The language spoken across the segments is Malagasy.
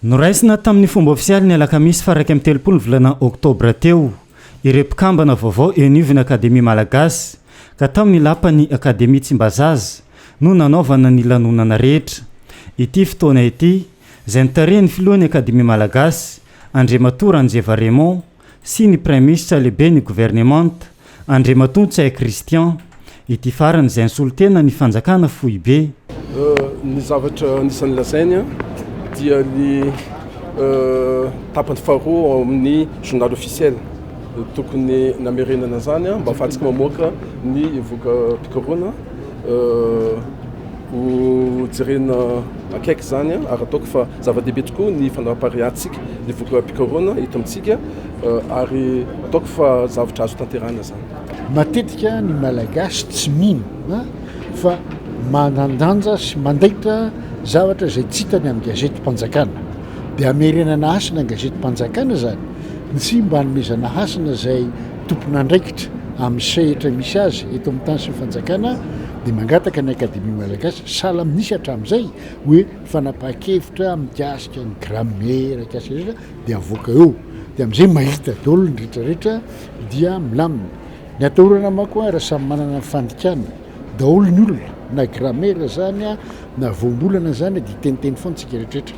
Noraisina tamin'ny fomba ofisialy ny alakamisy faha 31 ny volana oktobra teo ireo mpikambana vaovao eo anivon'ny Akademia Malagasy ka tamin'ny lapan'ny Akademia Tsimbazaza no nanaovana ny lanonana rehetra. Ity fotoana ity, izay notarihan'ny filohan'ny Akademia Malagasy, Andriamatoa Ranjeva Raymond, sy ny Praiminisitra lehiben'ny governemanta, Andriamatoa Ntsay Christian. Ity farany izay nisolo tena ny fanjakana foibe. Ny zavatra anisan'ny lazainy dia ny tapany faharoa ao amin'ny journal officiel. Tokony namerenana izany mba ahafahantsika mamoaka ny voka-pikarohana. Ho jerena akaiky izany ary ataoko fa zava-dehibe tokoa ny fanapariahantsika ny voka-pikarohana eto amintsika ary ataoko fa zavatra azo tanterahina izany. Matetika ny Malagasy tsy mino fa manan-danja sy mandaitra zavatra izay tsy hitany amin'ny gazetim-panjakana. Dia hamerenana hasina ny gazetim-panjakana izany, tsy mba hanomezana hasina izay tompon'andraikitra amin'ny sehatra misy azy eto amin'ny tany sy ny fanjakana dia mangataka ny Akademia Malagasy sahala amin'ny nisy hatramin'izay hoe fanapahan-kevitra mikasika ny grammaire mikasika rehetra dia avoaka eo dia amin'izay mahita daholo ny rehetra rehetra dia milamina. Ny atahorana manko raha samy manana ny fandikana daholo ny olona na grammaire zany na voambolana zany dia hiteniteny foana tsika rehetra rehetra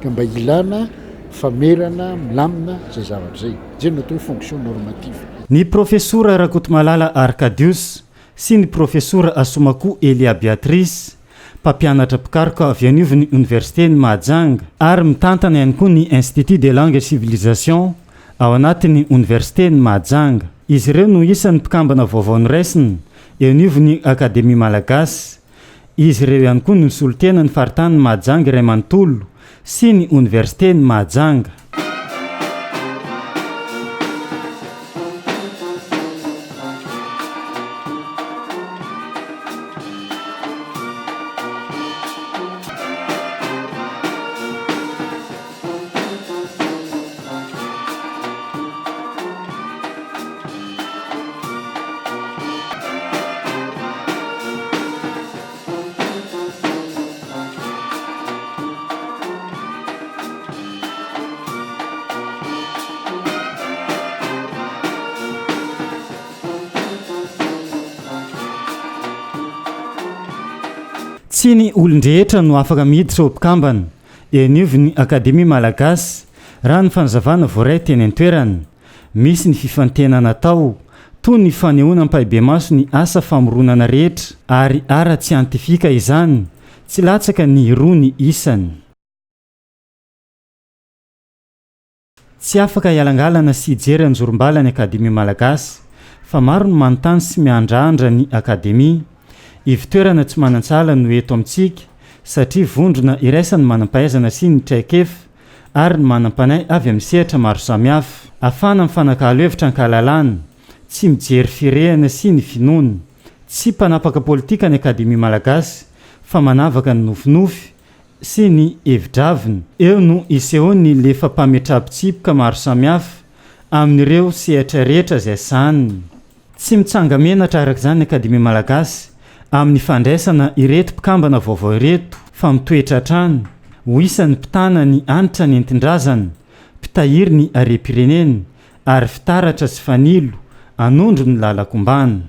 ka mba ilana famerana milamina izay zavatra izay. Izay no atao hoe fonction normative. Ny Profesora Rakotomalala Arcadius sy ny Profesora Assoumacou Elia Beatrice, mpampianatra mpikaroka avy anivon'ny Oniversiten'i Mahajanga ary mitantana ihany koa ny Institut des Langues et Civilisations ao anatin'ny Oniversiten'i Mahajanga. Izy ireo no isan'ny mpikambana vaovao noraisina eo anivon'ny Akademia Malagasy. Izy ireo ihany koa no nisolo tena ny faritanin'i Mahajanga iray manontolo sy ny Oniversiten'i Mahajanga. Tsy ny olon-drehetra no afaka miditra ho mpikambana eo anivon'ny Akademia Malagasy, raha ny fanazavana voaray teny an-toerana. Misy ny fifantenana atao, toy ny fanehoana ampahibemaso ny asa famoronana rehetra, ary ara-tsiantifika izany, tsy latsaka ny roa ny isany. Tsy afaka hialangalana sy hijery anjorom-bala ny Akademia Malagasy, fa maro ny manontany sy miandrandra ny Akademia. Ivotoerana tsy manan-tsahala no eto amintsika, satria vondrona iraisan'ny manam-pahaizana sy ny traikefa ary ny manam-panahy avy amin'ny sehatra maro samihafa. Afahana mifanakalo hevitra an-kalalana, tsy mijery firehana sy ny finoana. Tsy mpanapaka politika ny Akademia Malagasy fa manavaka ny nofinofy sy ny hevi-dravina. Eo no isehoan'ny lefa-pametraham-pitsipika maro samihafa amin'ireo sehatra rehetra izay sahaniny. Tsy mitsanga-menatra araka izany ny Akademia Malagasy amin'ny fandraisana ireto mpikambana vaovao ireto fa mitoetra hatrany ho isan'ny mpitana ny hanitra nentin-drazana, mpitahiry ny harem-pirenena ary fitaratra sy fanilo hanondro ny lalan-kombana.